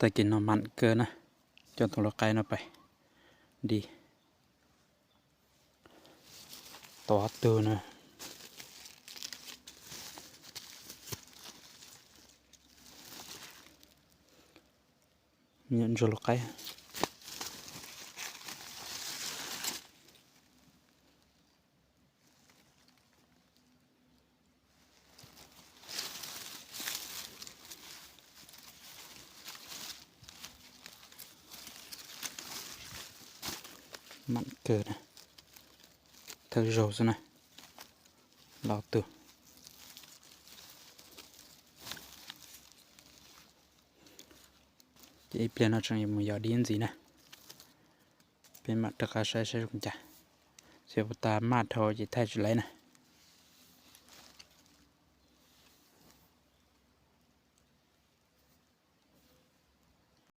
Tag kis no mam kawg na, coj tus lau qaib no pais di. Tau ob tug na. Ntsuag lau qaib. Mam kawg na, thawj zaug xwb na, los tug. Ces ib pliag no tseem yuav mus yos dib ntxiv na. Peb mam rov qab saib saib zoo cas. Xyov puas tas maj dhau ces thaij tsis laiv na.